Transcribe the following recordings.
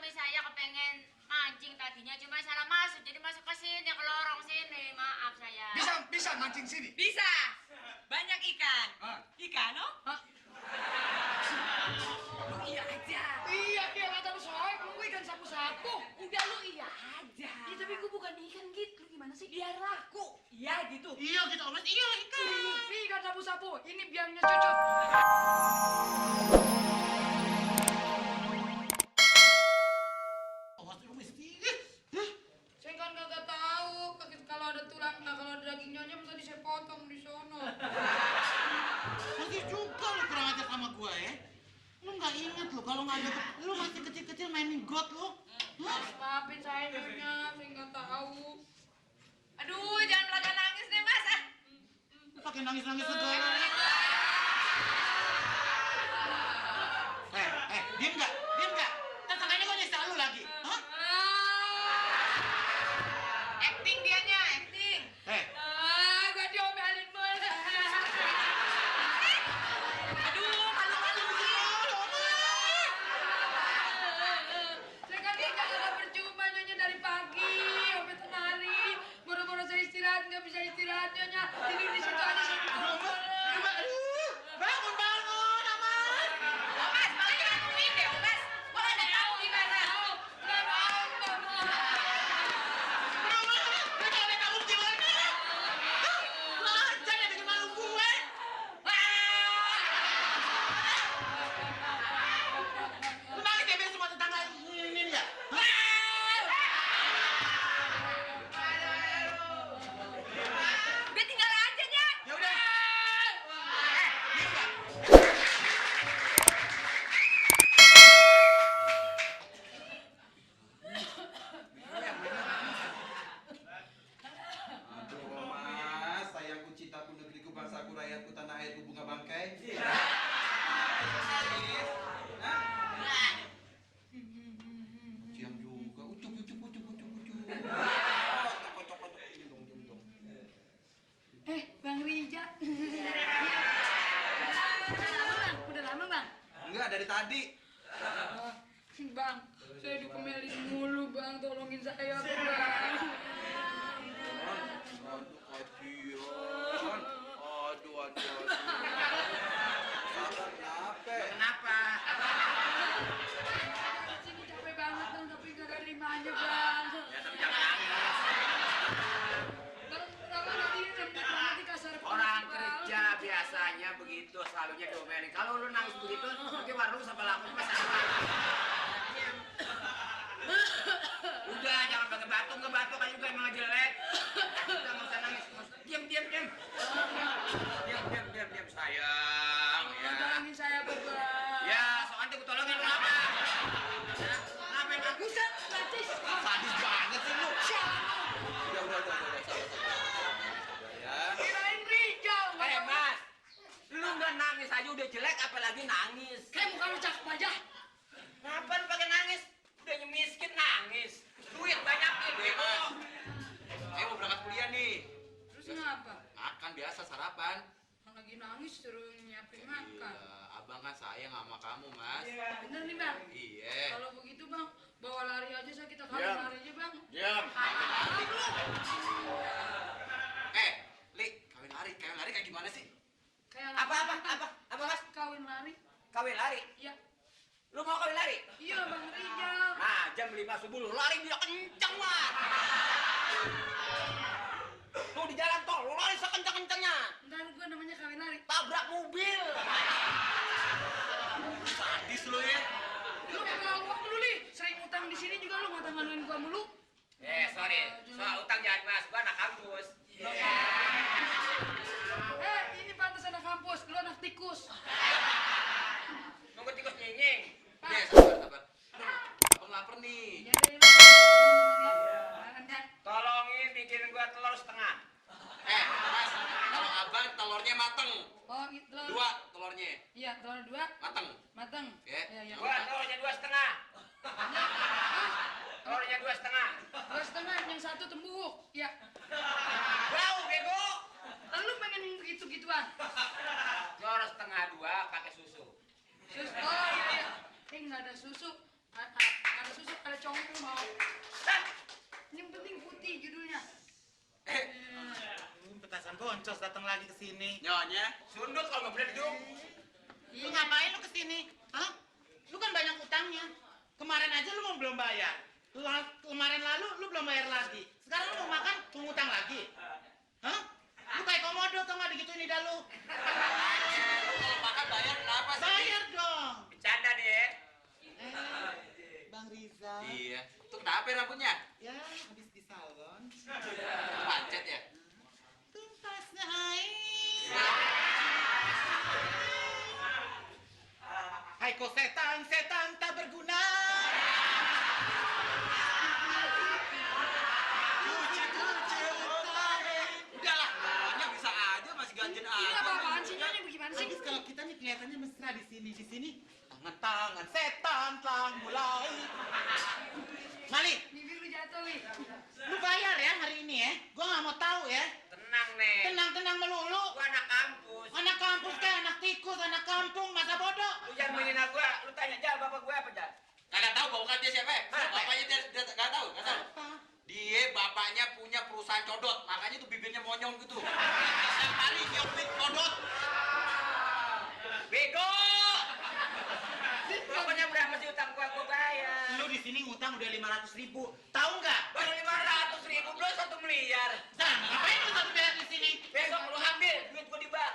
suami saya kepengen mancing tadinya, cuma salah masuk, jadi masuk ke sini, ke lorong sini. Maaf saya. Bisa mancing sini? Bisa. Banyak ikan. Ikan, oh? Lu iya aja. Iya, kata lu soalnya gue ikan sapu-sapu. Udah lu iya aja. Ya, tapi gue bukan ikan gitu. Lu gimana sih? Biar laku. Iya gitu. Iya gitu, Mas. Iya ikan. Ini ikan sapu-sapu. Ini biangnya cocok. Saya kan kagak tahu kalau ada tulang, kalau ada daging nyonya tadi saya potong di sono. Nanti juga lu kurang ajar sama gua ya. Lu nggak inget lu kalau nggak ada lu masih kecil-kecil mainin got lu. Maafin saya nyonya, saya nggak tahu. Aduh, jangan belaga nangis deh, Mas. Pakai nangis-nangis segala. Diem nggak? Diem nggak? Tantangannya gua nyesal lu lagi. Hah? Acting dianya, acting. Gua diomelin mulu. Aduh, malu-malu begitu. Saya kan nggak percuma nyonya dari pagi sampai tengah hari. Boro-boro saya istirahat nggak bisa istirahat nyonya. Tidur di situ aja saya dikumpul. Bangun, aman. Oh, Mas, makanya ngomongin deh, Mas. Gua nggak tahu gimana. Nggak mau. Udah tinggal aja, Nya. Aduh, Mas, sayangku, cintaku, negeriku, bangsaku, rakyatku, tanah airku, bunga bangkai. Ciam juga, ucuk. Cokot. Diam dong. Bang Rija. Udah lama bang? Enggak, dari tadi. Bang, saya dikomelin mulu bang, tolongin saya bang. Aduh, kasihan. Sabar, Kenapa? Sini capek banget bang, tapi gak ada rimanya bang. Ya, tapi jangan nangis. Bang, kenapa tadi lembut banget di kasar Orang bang? kerja biasanya begitu, selalunya diomelin. Kalau lu nangis begitu, nanti warung sampai laku pas apa? Udah, jangan pakai ngebatuk kan juga emang jelek. Udah nggak usah nangis, diam. Diam sayang. Ya. Tolongin saya bang. Ya, soalnya gue tolongin kenapa? Ya, kenapa emang? Buset, gratis. Sadis banget sih lu. Udah, sabar ya. Kirain Rija. Mas, lu nggak nangis aja udah jelek, apalagi nangis. Kayak muka lu cakep aja. Ngapain pakai nangis? Udah miskin nangis. Duit banyakin, bego. Saya mau berangkat kuliah nih. Terus ngapa? Makan biasa sarapan. Lagi nangis suruh nyiapin makan. Iya, abang kan sayang sama kamu, Mas. Bener nih bang? Iya. Kalau begitu bang, bawa lari aja saya kita kawin Diam. lari aja bang. Diam. Li, kawin lari kayak gimana sih? Kayak Apa, Mas? Kawin lari? Kawin lari? Iya. Lu mau kawin lari? Iya bang Rijal. Nah, jam 5 subuh lu lari dia kenceng, Mas. Tuh di jalan tol, lu lari sekenceng-kencengnya. Ntar gue namanya kawin lari. Tabrak mobil. Sadis lu ya. Lu kalau uang lu li, sering utang di sini juga lu ngutang-nganuin gua mulu. Sorry. Soal utang jangan, Mas. Gua anak kampus. Ini pantas anak kampus, lu anak tikus. Nunggu tikus nyinying. Iya, sabar. Abang lapar nih. Ya dari makan ya. Tolongin bikin gua telur setengah. Mas, kalau abang telurnya mateng. Oh, telur. 2 telurnya. Iya, telur 2 Mateng. Iya. Gua telurnya 2,5. Telurnya 2,5. 2,5, yang 1 tembuk. Iya. Bau, bego. Lu pengen gitu-gituan. Telur setengah 2 pakai susu. Oh iya. Nggak ada susu. Ada susu Hah? Yang penting putih judulnya. Petasan boncos datang lagi ke sini. Nyonya, sundut kalau nggak boleh dong. Lu ngapain lu ke sini? Hah? Lu kan banyak utangnya. Kemarin aja lu belum bayar. Kemarin lalu lu belum bayar lagi. Sekarang lu mau makan, mau ngutang lagi. Hah? Lu kayak komodo tau nggak digituin lidah lu? Kalau makan bayar kenapa sih? Bayar dong. Bercanda nih ya. Bang Rizal. Iya. Itu kenapa rambutnya? Ya, habis di salon. Pancet ya? Tumpasnya air. Hai kau setan, setan tak berguna. Udahlah, nyonya bisa aja masih ganjen Ini aja. apa-apaan sih nyonya bagaimana sih? Habis kalau kita nih kelihatannya mesra di sini. Tangan-tangan setan telah mulai. Mali, Bibir lu jatuh, Wi. lu bayar ya hari ini ya. Gua nggak mau tahu ya. Tenang nih. Tenang-tenang melulu. Gua anak kampus. Anak kampus kayak anak tikus, anak kampung, masa bodoh. Lu jangan menghina gua. Lu tanya aja bapak gua apa, Jan? Kagak tahu bapak dia siapa? Bapaknya dia enggak tahu, enggak tahu. Apa? Dia bapaknya punya perusahaan codot, makanya tuh bibirnya monyong gitu. Setiap hari dia beli codot. Bego. Pokoknya berapa sih utang gua bayar. Lu di sini ngutang udah 500.000. Tahu nggak? Baru 500.000 belum 1 miliar. Nah, ngapain lu satu bayar di sini? Besok lu ambil duit gua di bank.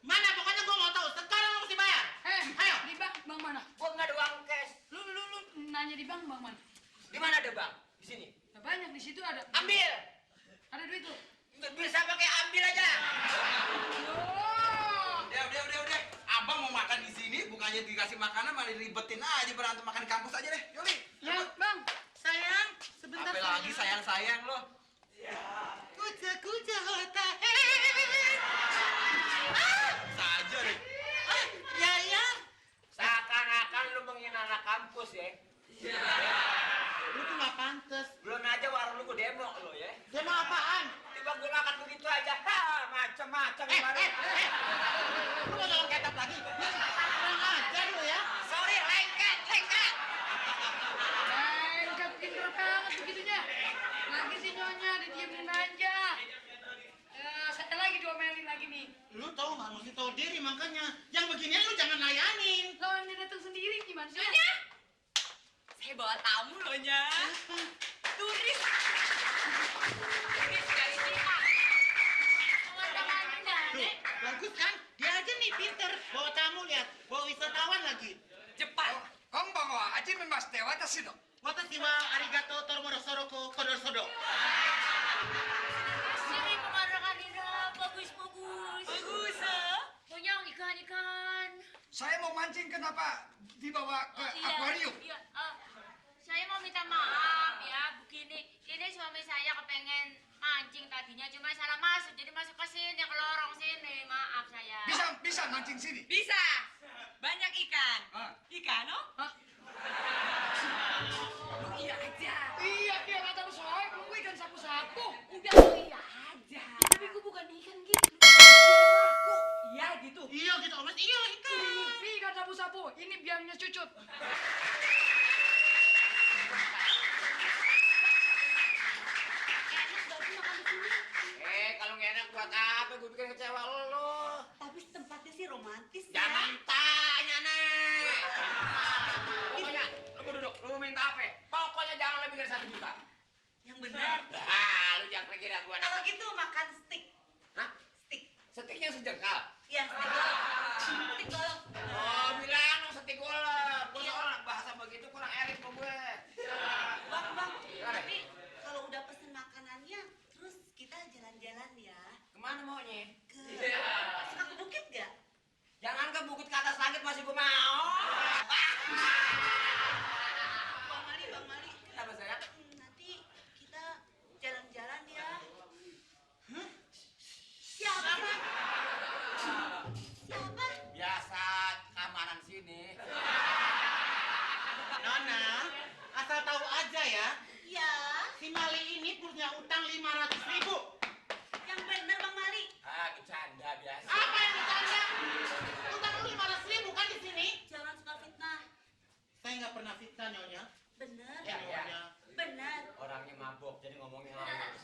Mana pokoknya gua mau tahu. Sekarang lu mesti bayar. Ayo. Di bank mana? Gua nggak ada uang cash. Lu nanya di bank mana? Di mana ada bank? Di sini. Nah, banyak di situ ada. Ambil. Ada duit tuh. Nggak bisa pakai ambil aja. Oh. Udah. Abang mau makan di sini, bukannya dikasih makanan malah ribetin aja berantem makan di kampus aja deh. Yuli. Ya, Bang. Sayang, sebentar. Apa lagi sayang lo? Kuca hota. Saja deh. Ya. Seakan-akan lu menghina anak kampus ya. Lu tuh nggak pantas. Belum aja warung lu gua demo lo ya. Dia mau apaan? Tiba gua makan begitu aja. Ha, macam-macam kemarin. Lu mau tolong kecap lagi? Kurang ajar lu ya. Sorry, lengket. Lengket pinter banget begitunya. Lagi si nyonya didiemin aja. Saya lagi diomelin lagi nih. Lu tau nggak mesti tahu diri makanya. Yang beginian lu jangan layanin. Lawan dia datang sendiri gimana sih? Nyonya, saya bawa tamu loh, Nya. Turis. Turis dari Cina. Pemandangannya Tuh, Nenek. bagus kan? Dia aja nih pinter. Bawa tamu lihat. Bawa wisatawan lagi. Jepang. こんばんは。はじめまして。私の。 Watashi wa arigato toromorosoro ko kodorsodo. Sini pemandangan indah, bagus. Bagus, ah. Monyong ikan. Saya mau mancing kenapa dibawa ke akuarium? Iya, saya mau minta maaf ya, begini. Ini suami saya kepengen mancing tadinya, cuma salah masuk, jadi masuk ke sini, ke lorong sini. Maaf saya. Bisa mancing sini. Bisa. Banyak ikan. Ah. Ikan, oh? Iya aja. Iya, dia kata lu soal lu ikan sapu-sapu. Udah iya aja. Tapi gua bukan ikan gitu. Iya gitu. Iya gitu, Mas. Iya ikan. Ini ikan sapu-sapu. Ini biangnya cucut. Kalau nggak enak buat apa? Gue bikin kecewa lo. Tapi tempatnya sih romantis ya. Jangan tanya, Nek. Pokoknya, lu duduk. Lu minta apa? Pokoknya jangan lebih dari 1 juta. Yang benar. Ah, lu jangan pergi dah gua. Kalau gitu makan steak. Hah? Steak. Setiknya sejengkal. Iya, steak golong. Steak golong. Oh, bilang dong setik golep. Gua soalnya bahasa begitu kurang elit kok gue. Bang. Gimana? Tapi kalau udah pesen makanannya, terus kita jalan-jalan ya. Kemana maunya? Ke suka ke bukit gak? Jangan ke bukit ke atas langit masih gua mau. Bang Mali. Kenapa sayang? Nanti kita jalan-jalan ya. Siapa? Biasa keamanan sini. Nona, asal tahu aja ya. Ya. Si Mali ini punya utang 500.000. Yang bener Bang Mali. Ah, bercanda biasa. Apa yang bercanda? Utang lu 500.000 kan di sini? Jangan suka fitnah. Saya nggak pernah fitnah, Nyonya. Bener. Ya, Iya. pokoknya. Bener. Orangnya mabok jadi ngomongnya halus.